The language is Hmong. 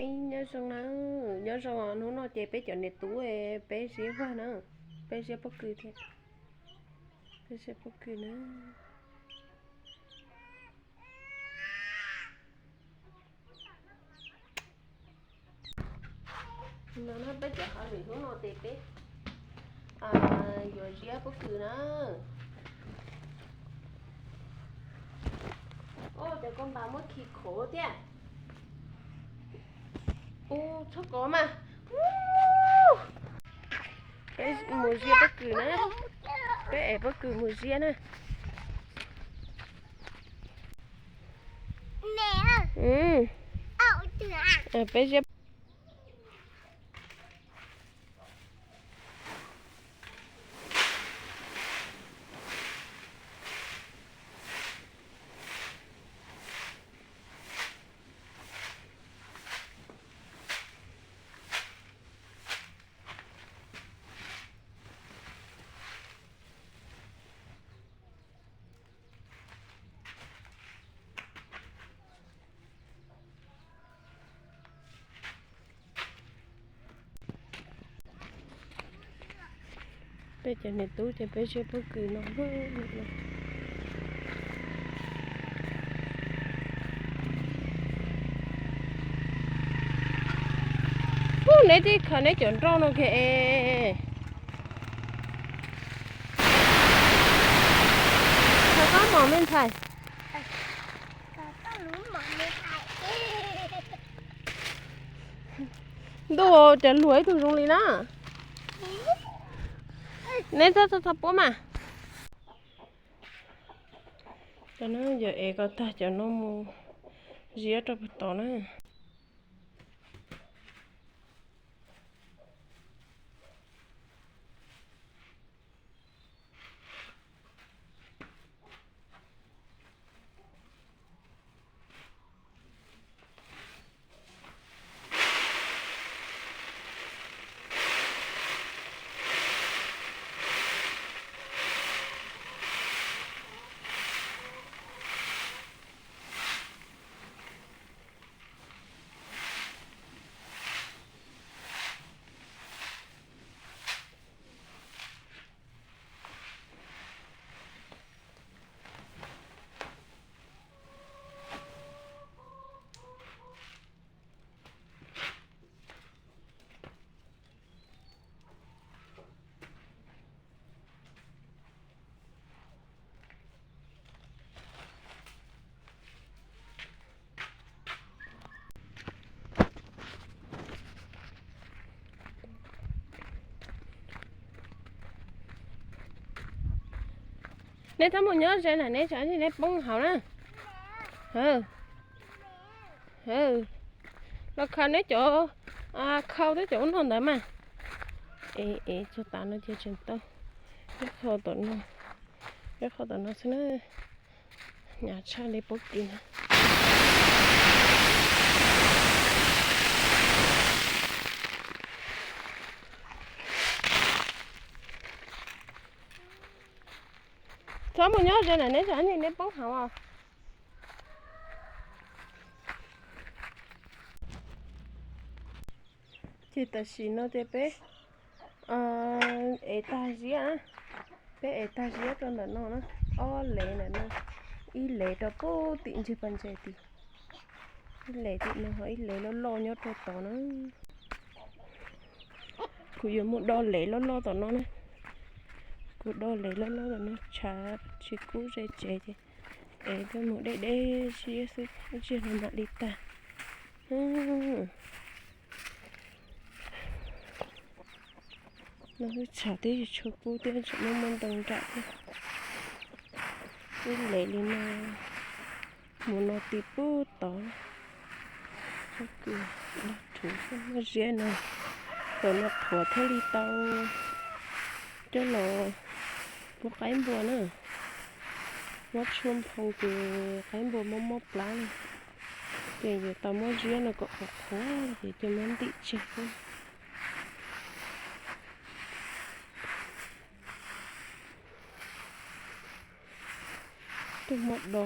Nyob zoo na, nyob zoo, hnub no ces peb cov niam tub peb ziab vag na, peb ziab pob kws thiab, peb ziab pob kws na. No peb cov hauj lwm hnub no ces peb yuav ziab pob kws na. Ua cov koj npam muab khi khov thiab. Ua txhob kov mas. Peb mus ziab pob kws na, peb ev pob kws mus ziab na. Peb ziab. Peb cov niam tub ces peb ziab pob kws no. Ub, neb tib khaws neb cov nroj no kiag es. Khaws koj mom me ntxhais. Ntuj, cov luag ib tug zoo li na. Neb txhob txhob puab mas. Cov no yog ev kom tag cov no mus ziab rau puag tod na. Neb txhob mus nyob ze na, neb tsam neb poob hauv na. Los khaws neb cov khau thiab cov ub no ntawd mas. Es es txog tav no ces tseem tau ib qho tom no, ib qho tom no xwb na. Hnyav tshaj li pob kws na. Txhob mus nyob ze na, neb tsam neb poob hauv os. Ces tam sim no ces peb ev tag ziab, peb ev tag ziab rau ntawm no na, ob lev ntawm no, ib lev rau puag tim ntsis pas ntses tid, ib lev tim no ho ib lev loj loj nyob rau tod na. Kuv yuav mus do lev loj loj tom no na, kuv do lev loj loj tom no tshav tsis kub ze tsev ces es tuaj mus deb deb ziab xwb, ib tsam no mam li tag. No wb tshav twb tsis tshua kub thiab, tseem muaj muaj ntoo nram thiab. Wb lev li no mus no tim puag tod. Pob kws dog rhuv xwb, muaj ziab no, tam no qhuav thiaj li tau coj los pub qaib npua na. Muab tshuaj nphoo ces qaib npua mob mob plab li, ces yuav tau muab ziab no kom qhuav qhuav ces coj muab ntim tseg xwb. Tuaj muab do.